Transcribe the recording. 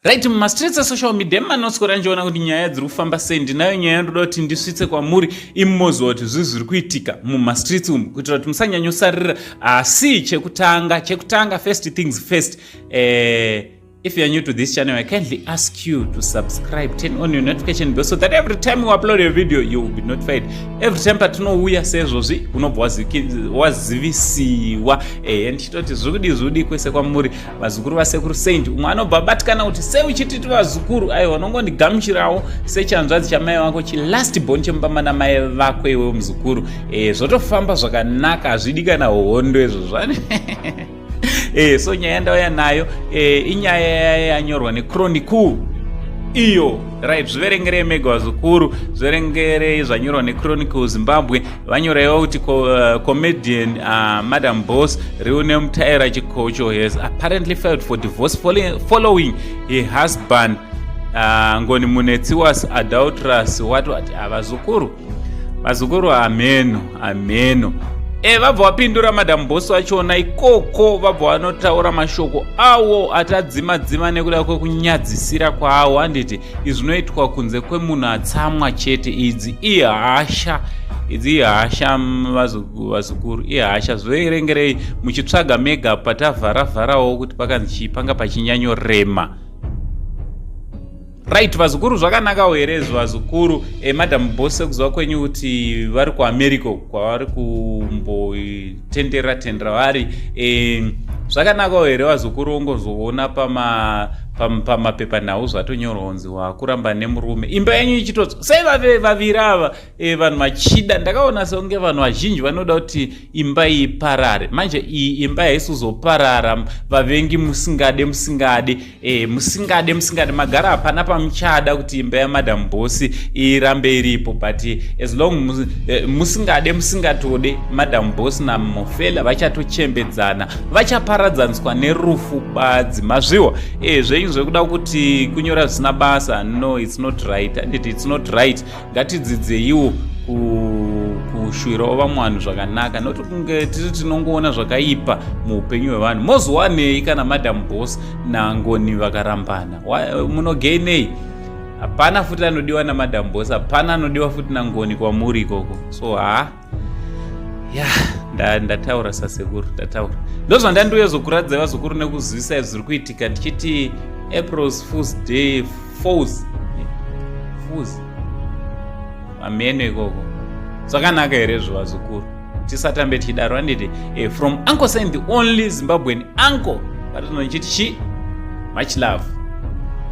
Right, mumastreets esocial media manoswera ndichiona kuti nyaya dziri kufamba sei. Ndinayo nyaya yandoda kuti ndisvitse kwamuri, imoziva kuti zvii zviri kuitika mumastreets umu, kuitira kuti musanyanyosarira. Asi chekutanga, first things first, if you are new to this channel, I kindly ask you to subscribe, turn on your notification bell so that every time we upload a video, you will be notified. Every time patinouya sezvozvi, unobva wazivisiwa. Ndichitoti zviri kudi, zviri kwese kwamuri, vazukuru vasekuru Saint. Umwe anobva abatikana kuti sei uchititi vazukuru. Aiwa, unongondigamuchirawo sechanzvadzi chamai vako, chilast born chemubamba namai vako, iwewe muzukuru. Zvotofamba zvakanaka, hazvidi kana hondo izvozvo. So nyaya yandauya nayo inyaya yanyorwa neChronicle iyo. Right, zviverengerei mega, vazukuru, zviverengerei zvanyorwa neChronicle Zimbabwe. Vanyoraiwo kuti comedian Madam Boss, real name Tyra Chikocho, has apparently filed for divorce following her husband Ngoni Munetsiwa's adulterous what what. Vazukuru, vazukuru, ameno, ameno. Vabva vapindura Madam Boss vachona ikoko, vabva vanotaura mashoko awo atadzima dzima nekuda kwekunyadzisira kwawo. Handiti izvi zvinoitwa kunze kwemunhu atsamwa chete. Idzi ihasha, idzi ihasha, vazukuru, ihasha. Zvoerengerei muchitsvaga mega patavharavharawo kuti pakanzi chii, panga pachinyanyorema. Right, vazukuru, zvakanakawo here izvo, vazukuru? Madam Boss, sekuziva kwenyu kuti vari kuAmerica kwavari kumbotendera tendera vari, zvakanakawo here, vazukuru, ongozoona pamapepanhau zvatonyorwa kunzi wakuramba nemurume, imba yenyu ichitotsva? Sei vaviri ava vanhu vachida? Ndakaona sekunge vanhu vazhinji vanoda kuti imba iyi iparare. Manje iyi imba haisi kuzoparara, vavengi, musingade, musingade, musingade, musingade. Magara hapana pamuchada kuti imba yaMadam Boss irambe iripo, but as long musingade, musingatode, Madam Boss naMofela vachatochembedzana, vachaparadzaniswa nerufu badzi. Mazviwa zvenyu zvekuda kuti kunyora zvisina basa. No, it's not right, anditi? It's not right. Ngatidzidzeiwo kushuvirawo vamwe vanhu zvakanaka, noti kunge tiri tinongoona zvakaipa muupenyu hwevanhu. Mozowanei kana Madam Boss naNgoni vakarambana? Munogainei? Hapana futi anodiwa naMadam Boss, hapana anodiwa futi naNgoni kwamuri ikoko. So ha, ya, ndataura sasekuru, ndataura. Ndozvandandiuyezokuradzai, vazukuru, nekuzivisai zviri kuitika, ndichiti April's Fools Day, fools, fools, ameno ikoko. Zvakanaka here izvo, vazukuru? Tisatambe tichidaro, anditi? From Uncle Saint, the only Zimbabwean uncle, patinochiti chi much love.